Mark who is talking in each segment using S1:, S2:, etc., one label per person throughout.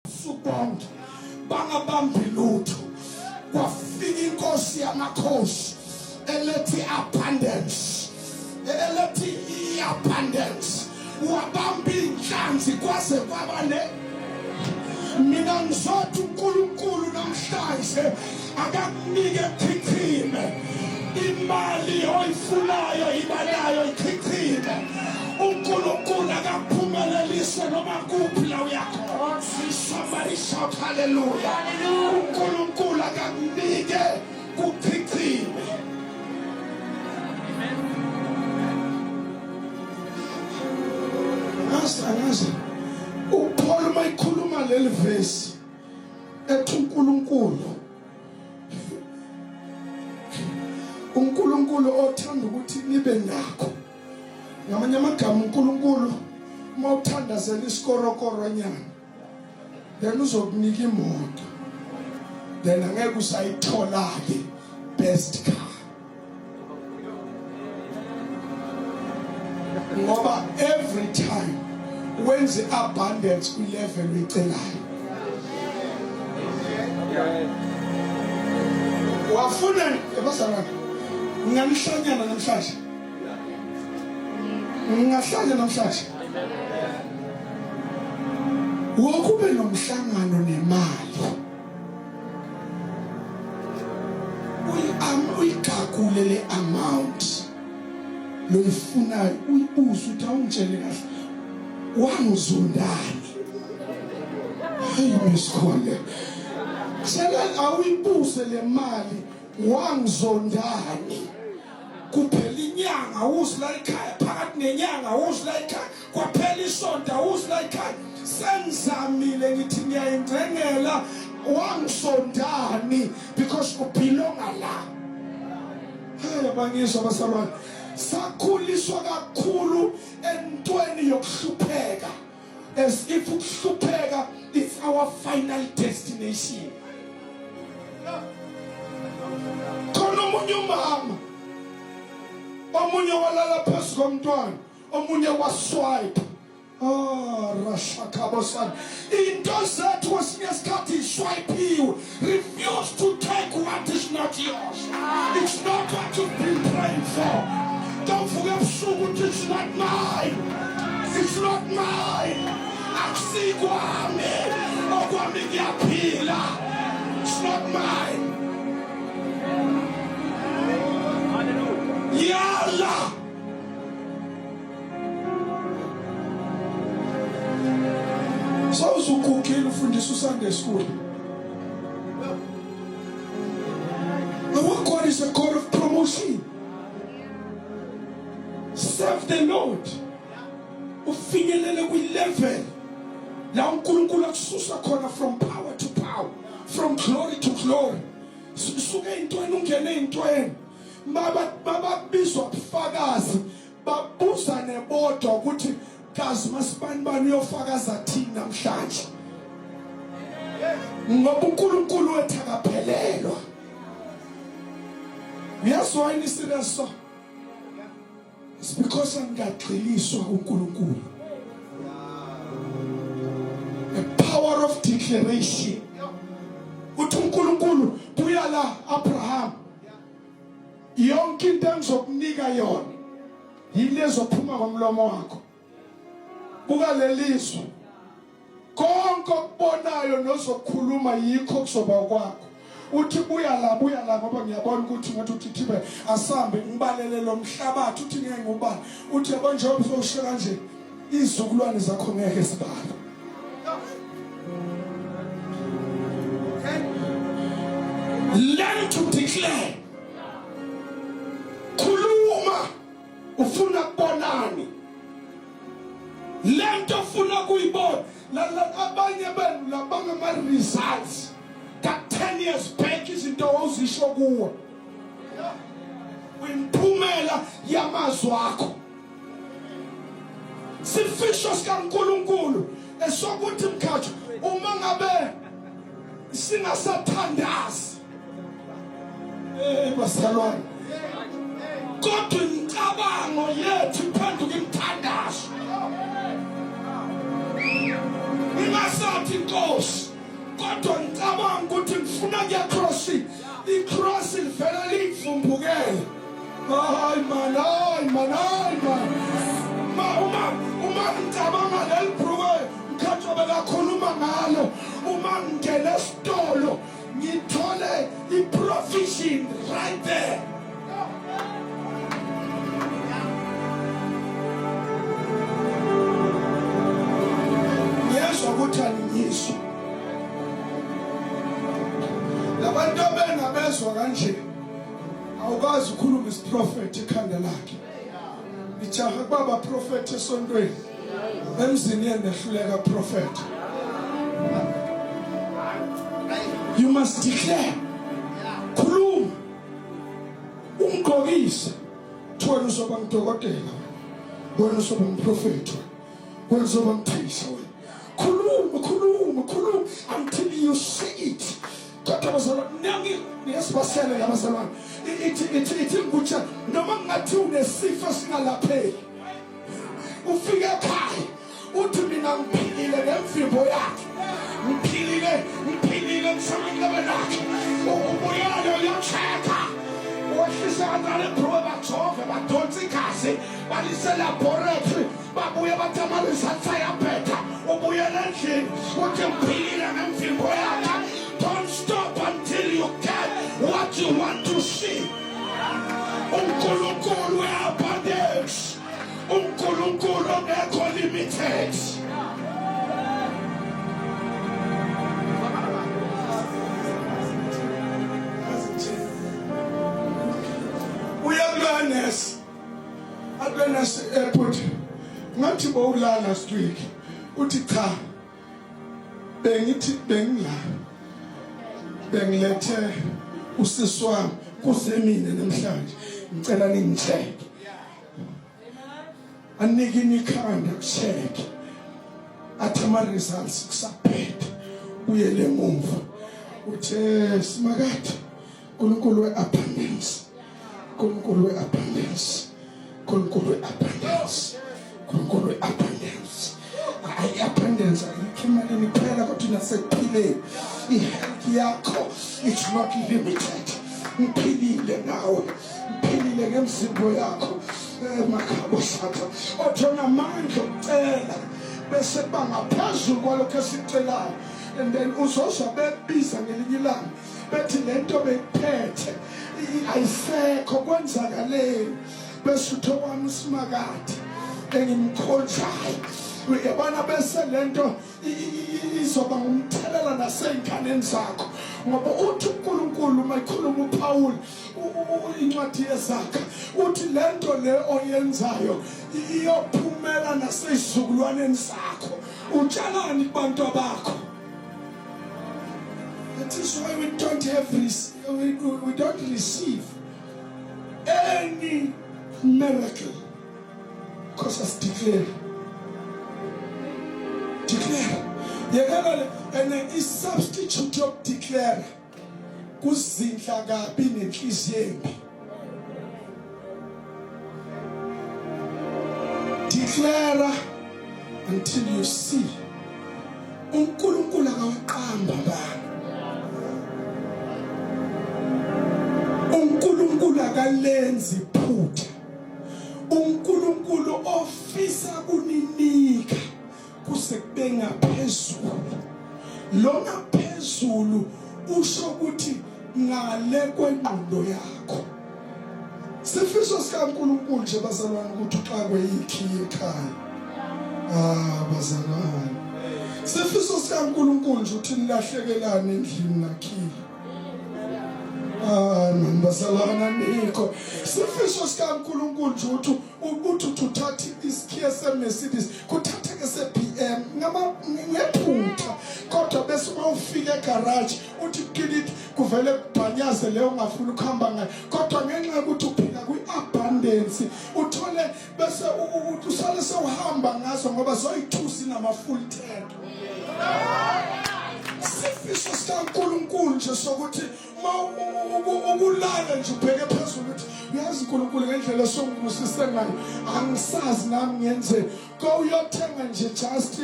S1: Usuku bonke bangabambi lutho. Kwafika inkosi yamakhosi elethi abundance, elethi i-abundance, wabamba inhlanzi kwaze kwaba ne. Mina ngizothi uNkulunkulu namhlanje akakunike chichime imali oyifunayo, iba nayo ichichime. uNkulunkulu akakuphumelelise noma kuphi la uyakhona. Somebody shout hallelujah. UNkulunkulu akakunike kuchichime. Ngazi angazi uPaul uma ikhuluma leli verse ethi uNkulunkulu othanda ukuthi nibe nakho. Ngamanye amagama, uNkulunkulu uma uthandazela isikorokoro nyana, then uzokunika imoto, then angeke usayithola ke best car, ngoba every time wenze abundance kwi level oyicelayo. Wafuna ebazalwane, nginganihlanyana namhlanje, ngingahlanya namhlanje. Wokube nomhlangano nemali, uyigagule le amount loyifunayo, uyibuze ukuthi awungitshele kahle, wangizondani? Hayi, misikhole, tshela, awuyibuze le mali, wangizondani? Kuphela inyanga uzi la ekhaya, phakathi nenyanga uzi la ekhaya, kwaphela isonto uzi la ekhaya, sengizamile, ngithi ngiyayingcengela, wangisondani? Because ubelonga la. Hey, abangizwa abazalwane, sakhuliswa kakhulu entweni yokuhlupheka, as if ukuhlupheka it's our final destination. Khona omunye umama, omunye walala phezu komntwana, omunye waswipe. Ah, rashakabosana. Into zethu kwesinye isikhathi iswipiwe. Refuse to take what is not yours. It's not what you've been praying for. Don't forget ebusuku ukuthi it's not mine. It's not mine. Akusikwami. Okwami kuyaphila. It's not mine. Yala. Sawuzugugile ufundisa uSunday school. Our God is a God of promotion. Serve the Lord. Ufinyelele kwi-level la uNkulunkulu akususa khona from power to power, from glory to glory. Suke ey'ntweni ungene ey'ntweni. Bababizwa ubufakazi, babuzane bodwa ukuthi kazi masibani bani uyofakaza thini namhlanje, ngoba uNkulunkulu wethu akaphelelwa. Uyazwa yini serious? So it's because angagxiliswa uNkulunkulu. The power of declaration. Uthi uNkulunkulu, buya la Abraham, yonke into engizokunika yona yile ezophuma ngomlomo wakho. Buka lelizwe, konke okubonayo nozokhuluma yikho kuzoba kwakho. Uthi buya la, buya la, ngoba ngiyabona ukuthi ngathi uthi thibe asambe ngibalele lo mhlabathi. Uthi ngeke ngubani? Uthi yabo, njengoba usosho kanje, izizukulwane zakho ngeke sibale. Learn to declare. Khuluma, ufuna kubonani lento ufuna kuyibona. La abanye benu labanga ama results ka 10 years back, izinto owuzisho kuwe, imphumela yamazwi akho. Sifisho sikaNkuluNkulu esokuthi mkhathu uma ngabe singasathandazi, eh bazalwane, kodwa imicabango yethu iphenduka imithandazo. Ingasathi Wathi inkosi kodwa ngicabanga ukuthi ngifuna kuya crossing. I-cross livele livumbukele. Hayi man, hayi man, hayi man. Ma uma uma ngicabanga leli bhruke mkhatsho bekakhuluma ngalo uma ngingena esitolo ngithole i-provision right there. Ngiyezwa ukuthi aningizwa. Labantu abengabezwa kanje awukazi ukhuluma isiprofethi ekhanda lakhe. Ijaha kuba baprofethi esontweni. Emzini yena ehluleka prophet. You must declare. Khuluma. Umgqokise. Wena uzoba ngudokotela. Wena uzoba ngumprofethi. Wena uzoba nguthisha wena. Khuluma, khuluma, khuluma until you see it. Kodwa bazalwane, nangi niyasibasele labazalwane. Ithi ithi ithi ngikutsha noma kungathi unesifo esingalapheki. Ufike ekhaya uthi mina ngiphilile ngemvimbo yakhe. Ngiphilile, ngiphilile ngisemnxebeni lakhe. Ubuyele uyocheck-a. Wehlise kancane ibhruwe bajove badonse igazi balise laboratory babuye bathi ama-results ayabheda ubuyele endlini uthi ngiphilile ngemvimbo yakhe. Don't stop until you get what you want to see. uNkulunkulu we-abundance, uNkulunkulu ongekho limited. Uya kuloyanesi akulonesi airport ngathi bowulala last week uthi cha bengithi bengila bengilethe usisi wami kuze mina namhlanje ngicela ningicheck anike imikhanda kucheck athi ama results kusaphethe buyele emuva uthe simakade uNkulunkulu weabundance uNkulunkulu weabundance uNkulunkulu weabundance uNkulunkulu weabundance ayi abundance ayikho emalini kuphela kodwa nasekuphileni i-health yakho it's not limited ngiphilile nawe ngiphilile ngemzimbo yakho eh, makhabo satha othona amandla okucela bese kuba ngaphezulu kwalokho esikucelayo and then uzozwa bebiza ngelinye ilanga bethi lento bekuphethe ayisekho kwenzakaleni bese uthe wami usimakade engimkhonzayo uyabona bese lento izoba ngumthelela nasey'nganeni zakho ngoba uthi uNkulunkulu uma ekhuluma uPaul incwadi yezakha uthi lento le oyenzayo iyophumela nasey'zukulwaneni zakho utshalani kubantu abakho. That is why we don't have we don't receive any miracle because us declare. Declare. Yekela le and i substitute of declare kuzindla kabi nenhliziyo embi. Declare until you see. uNkulunkulu akawaqamba abantu. uNkulunkulu akalenzi iphutha. uNkulunkulu ofisa kuninika kuze kube ngaphezulu. Lo ngaphezulu usho ukuthi ngale kwengqondo yakho. Sifiso sikaNkulunkulu nje bazalwane ukuthi uxakwe yikhiye ekhaya. Ah bazalwane. Sifiso sikaNkulunkulu nje ukuthi nilahlekelane endlini nakhile. Ah man bazalwane anikho. Sifiso sikaNkulunkulu nje ukuthi ukuthi uthathe isikhiye seMercedes kuthatheke se-BM ngama ngephutha kodwa bese uma ufika egarage uthi kiliki kuvele kubhanyaze leyo ungafuni ukuhamba ngayo kodwa ngenxa yokuthi uphila kwi-abundance uthole bese usale sewuhamba ngazo ngoba zoyithusi nama-full tank sifiso sikaNkulunkulu nje sokuthi uma ukulala nje ubheke phezulu uthi uyazi uNkulunkulu ngendlela esongibusise ngayo angisazi nami ngenzeni ko uyothenga nje just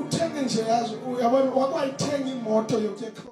S1: Uthenge nje, yazi, uyabona, wakwayithenga imoto yokuya.